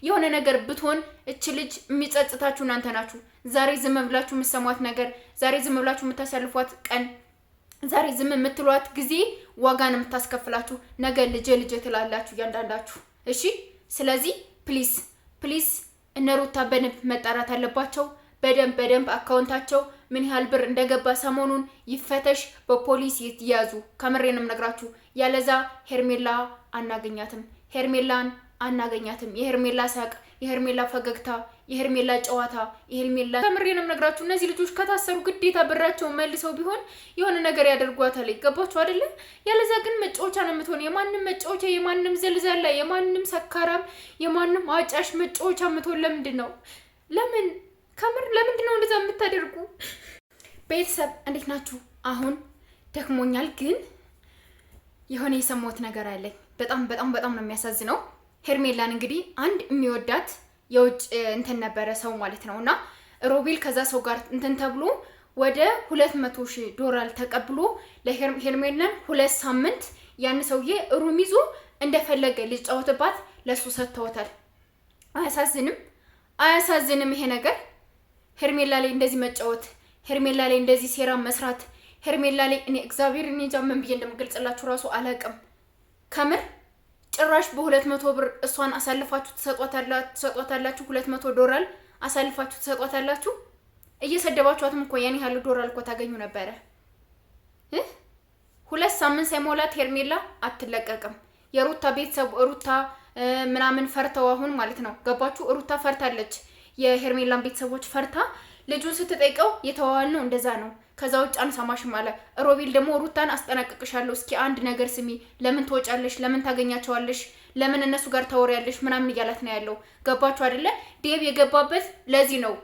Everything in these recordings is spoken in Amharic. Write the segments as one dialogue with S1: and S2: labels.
S1: የሆነ ነገር ብትሆን እች ልጅ የሚጸጽታችሁ እናንተ ናችሁ። ዛሬ ዝም ብላችሁ የምትሰሟት ነገር፣ ዛሬ ዝም ብላችሁ የምታሳልፏት ቀን፣ ዛሬ ዝም የምትሏት ጊዜ ዋጋን የምታስከፍላችሁ ነገ ልጄ ልጄ ትላላችሁ እያንዳንዳችሁ። እሺ፣ ስለዚህ please please እነ ሩታ በደንብ መጣራት አለባቸው። በደንብ በደንብ አካውንታቸው ምን ያህል ብር እንደገባ ሰሞኑን ይፈተሽ፣ በፖሊስ ይያዙ። ከምሬንም ነግራችሁ ያለዛ ሄርሜላ አናገኛትም። ሄርሜላን አናገኛትም። የሄርሜላ ሳቅ፣ የሄርሜላ ፈገግታ፣ የሄርሜላ ጨዋታ፣ የሄርሜላ ከምሬንም ነግራችሁ እነዚህ ልጆች ከታሰሩ ግዴታ ብራቸውን መልሰው ቢሆን የሆነ ነገር ያደርጓታል። ይገባችሁ አይደለ? ያለዛ ግን መጫወቻ ነው የምትሆን። የማንም መጫወቻ፣ የማንም ዘልዛላ፣ የማንም ሰካራም፣ የማንም አጫሽ መጫወቻ የምትሆን ለምንድን ነው? ለምን ከምር ለምንድን ነው እንደዛ የምታደርጉ? ቤተሰብ እንዴት ናችሁ? አሁን ደክሞኛል፣ ግን የሆነ የሰማሁት ነገር አለኝ። በጣም በጣም በጣም ነው የሚያሳዝነው። ሄርሜላን እንግዲህ አንድ የሚወዳት የውጭ እንትን ነበረ ሰው ማለት ነው እና ሮቤል ከዛ ሰው ጋር እንትን ተብሎ ወደ 200,000 ዶላር ተቀብሎ ለሄርሜላን 2 ሳምንት ያን ሰውዬ room ይዞ እንደፈለገ ሊጫወትባት ለሱ ሰጥተውታል። አያሳዝንም? አያሳዝንም ይሄ ነገር? ሄርሜላ ላይ እንደዚህ መጫወት፣ ሄርሜላ ላይ እንደዚህ ሴራ መስራት፣ ሄርሜላ ላይ እኔ እግዚአብሔር እኔ እንጃ ምን ብዬ እንደምገልጽላችሁ ራሱ አላውቅም ከምር ጭራሽ በ200 ብር እሷን አሳልፋችሁ ትሰጧታላችሁ። 200 ዶላር አሳልፋችሁ ትሰጧታላችሁ። እየሰደባችኋትም እኮ ያን ያህል ዶላር እኮ ታገኙ ነበረ። 2 ሳምንት ሳይሞላት ሄርሜላ አትለቀቅም። የሩታ ቤተሰብ ሩታ ምናምን ፈርተው አሁን ማለት ነው ገባችሁ? ሩታ ፈርታለች። የሄርሜላን ቤተሰቦች ፈርታ ልጁን ስትጠይቀው የተዋዋል ነው እንደዛ ነው። ከዛ ውጭ አንሰማሽም አለ። ሮቤል ደግሞ ሩታን አስጠነቅቅሻለሁ፣ እስኪ አንድ ነገር ስሚ፣ ለምን ትወጫለሽ? ለምን ታገኛቸዋለሽ? ለምን እነሱ ጋር ታወሪያለሽ? ምናምን እያላት ነው ያለው። ገባችሁ አይደለ? ዴብ የገባበት ለዚህ ነው።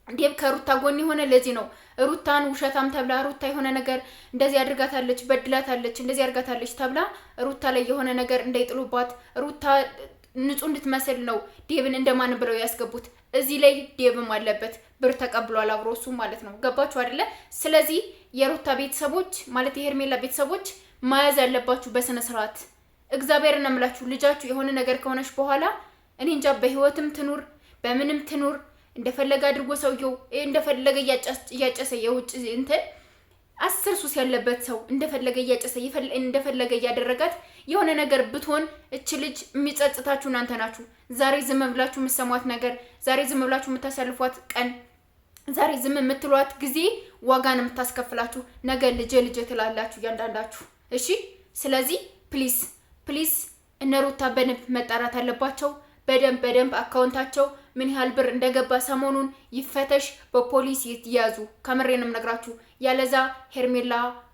S1: ዴብ ከሩታ ጎን የሆነ ለዚህ ነው። ሩታን ውሸታም ተብላ ሩታ የሆነ ነገር እንደዚህ አድርጋታለች፣ በድላታለች፣ እንደዚህ አድርጋታለች ተብላ ሩታ ላይ የሆነ ነገር እንዳይጥሉባት ሩታ ንጹህ እንድትመስል ነው ዴብን እንደማን ብለው ያስገቡት። እዚህ ላይ ዴብም አለበት፣ ብር ተቀብሏል አብሮ እሱ ማለት ነው። ገባችሁ አይደለ? ስለዚህ የሩታ ቤተሰቦች ማለት የሄርሜላ ቤተሰቦች መያዝ ያለባችሁ በስነ ስርዓት። እግዚአብሔር እምላችሁ ልጃችሁ የሆነ ነገር ከሆነች በኋላ እኔ እንጃ በህይወትም ትኑር በምንም ትኑር እንደፈለገ አድርጎ ሰውየው እንደፈለገ እያጨሰ የውጭ እንትን 10 ሱስ ያለበት ሰው እንደፈለገ እያጨሰ እንደፈለገ እያደረጋት የሆነ ነገር ብትሆን እች ልጅ የሚጸጽታችሁ እናንተ ናችሁ። ዛሬ ዝም ብላችሁ የምትሰሟት ነገር፣ ዛሬ ዝም ብላችሁ የምታሳልፏት ቀን፣ ዛሬ ዝም የምትሏት ጊዜ ዋጋን የምታስከፍላችሁ ነገ ልጄ ልጄ ትላላችሁ እያንዳንዳችሁ። እሺ፣ ስለዚህ please please እነ ሩታ በደንብ መጣራት አለባቸው። በደንብ በደንብ አካውንታቸው ምን ያህል ብር እንደገባ ሰሞኑን ይፈተሽ፣ በፖሊስ ይያዙ። ከምሬንም ነግራችሁ ያለዛ ሄርሜላ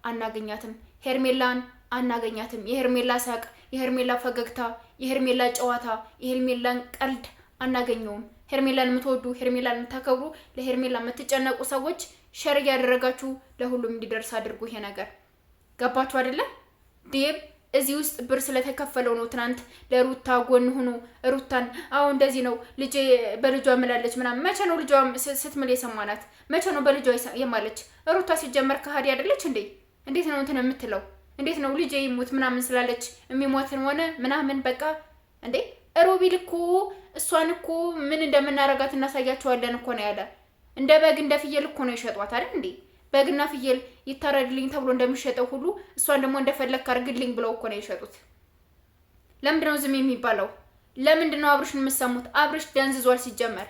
S1: አናገኛትም። ሄርሜላን አናገኛትም። የሄርሜላ ሳቅ፣ የሄርሜላ ፈገግታ፣ የሄርሜላ ጨዋታ፣ የሄርሜላን ቀልድ አናገኘውም። ሄርሜላን የምትወዱ ሄርሜላን የምታከብሩ ለሄርሜላ የምትጨነቁ ሰዎች share እያደረጋችሁ ለሁሉም እንዲደርስ አድርጉ። ይሄ ነገር ገባችሁ አይደለም? ዴብ እዚህ ውስጥ ብር ስለተከፈለው ነው። ትናንት ለሩታ ጎን ሆኖ ሩታን አዎ እንደዚህ ነው ልጄ በልጇ ምላለች ምናምን። መቼ ነው ልጇ ስትምል የሰማናት? መቼ ነው በልጇ የማለች? ሩታ ሲጀመር ከሀዲ አይደለች እንዴ? እንዴት ነው እንትን የምትለው? እንዴት ነው ልጄ ይሙት ምናምን ስላለች የሚሞትን ሆነ ምናምን በቃ እንዴ ሮቢል እኮ እሷን እኮ ምን እንደምናረጋት እናሳያቸዋለን እኮ ነው ያለ። እንደ በግ እንደ ፍየል እኮ ነው የሸጧት አይደል እንዴ? በግና ፍየል ይታረድልኝ ተብሎ እንደሚሸጠው ሁሉ እሷን ደግሞ እንደፈለግክ አድርግልኝ ብለው እኮ ነው የሸጡት። ለምንድን ነው ዝም የሚባለው? ለምንድን ነው አብርሽን የምሰሙት? አብርሽ ደንዝዟል። ሲጀመር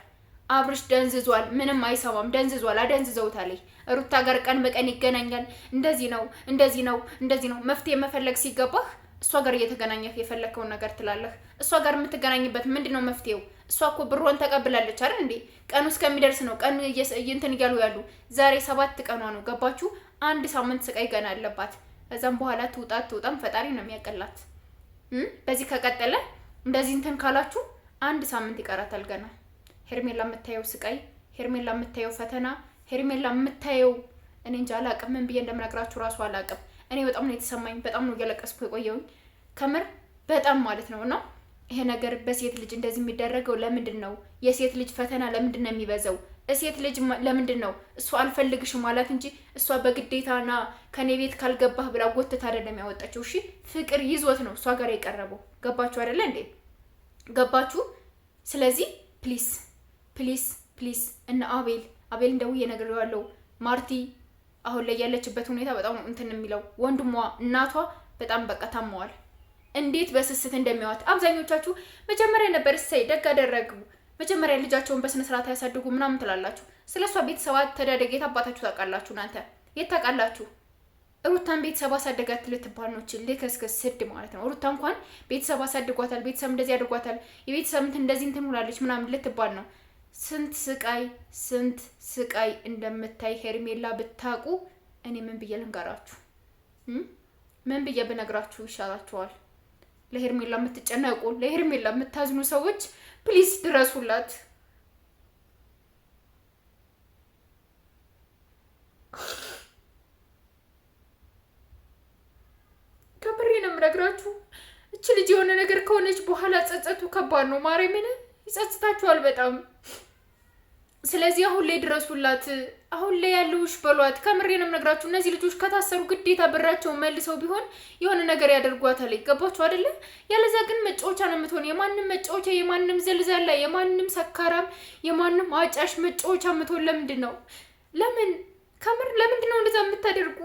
S1: አብርሽ ደንዝዟል። ምንም አይሰማም። ደንዝዟል። አደንዝዘውታል። ሩታ ጋር ቀን በቀን ይገናኛል። እንደዚህ ነው፣ እንደዚህ ነው፣ እንደዚህ ነው። መፍትሄ መፈለግ ሲገባህ እሷ ጋር እየተገናኘህ የፈለግከውን ነገር ትላለህ። እሷ ጋር የምትገናኝበት ምንድን ነው መፍትሄው? እሷ እኮ ብሯን ተቀብላለች አይደል እንዴ? ቀኑ እስከሚደርስ ነው ቀኑ እንትን እያሉ ያሉ። ዛሬ 7 ቀኗ ነው። ገባችሁ? አንድ ሳምንት ስቃይ ገና አለባት። ከዛም በኋላ ትውጣ ትውጣም ፈጣሪ ነው የሚያቀላት። በዚህ ከቀጠለ እንደዚህ እንትን ካላችሁ አንድ ሳምንት ይቀራታል ገና። ሄርሜላ የምታየው ስቃይ፣ ሄርሜላ የምታየው ፈተና፣ ሄርሜላ የምታየው እኔ እንጃ አላቅም። ምን ብዬ እንደምነግራችሁ እራሱ አላቅም። እኔ በጣም ነው የተሰማኝ። በጣም ነው እያለቀስኩ የቆየውኝ ከምር በጣም ማለት ነው። እና ይሄ ነገር በሴት ልጅ እንደዚህ የሚደረገው ለምንድን ነው? የሴት ልጅ ፈተና ለምንድን ነው የሚበዛው? ሴት ልጅ ለምንድን ነው እሷ አልፈልግሽም ማለት እንጂ እሷ በግዴታ ና ከኔ ቤት ካልገባህ ብላ ጎትታ አይደለም ያወጣችው። እሺ ፍቅር ይዞት ነው እሷ ጋር የቀረበው። ገባችሁ አይደለ እንዴ? ገባችሁ? ስለዚህ please please please እነ አቤል አቤል እንደውዬ እነግረዋለሁ። ማርቲ አሁን ላይ ያለችበት ሁኔታ በጣም እንትን የሚለው ወንድሟ፣ እናቷ በጣም በቃ ታመዋል። እንዴት በስስት እንደሚያዋት አብዛኞቻችሁ መጀመሪያ ነበር እሰይ ደግ አደረጉ፣ መጀመሪያ ልጃቸውን በስነ ስርዓት ያሳድጉ ምናምን ትላላችሁ። ስለ እሷ ቤተሰብ አተዳደግ የት አባታችሁ ታውቃላችሁ? እናንተ የት ታውቃላችሁ? ሩታን ቤተሰብ አሳደጋት ልትባል ነው። ልክስክስ ስድ ማለት ነው። ሩታ እንኳን ቤተሰብ አሳድጓታል፣ ቤተሰብ እንደዚህ አድርጓታል፣ የቤተሰብ እንትን እንደዚህ እንትን ሆናለች ምናምን ልትባል ነው። ስንት ስቃይ ስንት ስቃይ እንደምታይ ሄርሜላ ብታውቁ፣ እኔ ምን ብዬ ልንገራችሁ? ምን ብዬ ብነግራችሁ ይሻላችኋል? ለሄርሜላ የምትጨነቁ ለሄርሜላ የምታዝኑ ሰዎች please ድረሱላት። ከምሬ ነው የምነግራችሁ። እች ልጅ የሆነ ነገር ከሆነች በኋላ ጸጸቱ ከባድ ነው። ማርያምን ይጸጽታችኋል በጣም። ስለዚህ አሁን ላይ ድረሱላት፣ አሁን ላይ ያለውሽ በሏት። ከምሬ ነው የምነግራችሁ። እነዚህ ልጆች ከታሰሩ ግዴታ ብራቸውን መልሰው ቢሆን የሆነ ነገር ያደርጓታል። ይገባችሁ አይደለ? ያለዛ ግን መጫወቻ ነው የምትሆን። የማንም መጫወቻ፣ የማንም ዘልዛላ፣ የማንም ሰካራም፣ የማንም አጫሽ መጫወቻ የምትሆን ለምንድን ነው? ለምን ከምር ለምንድን ነው እንደዛ የምታደርጉ?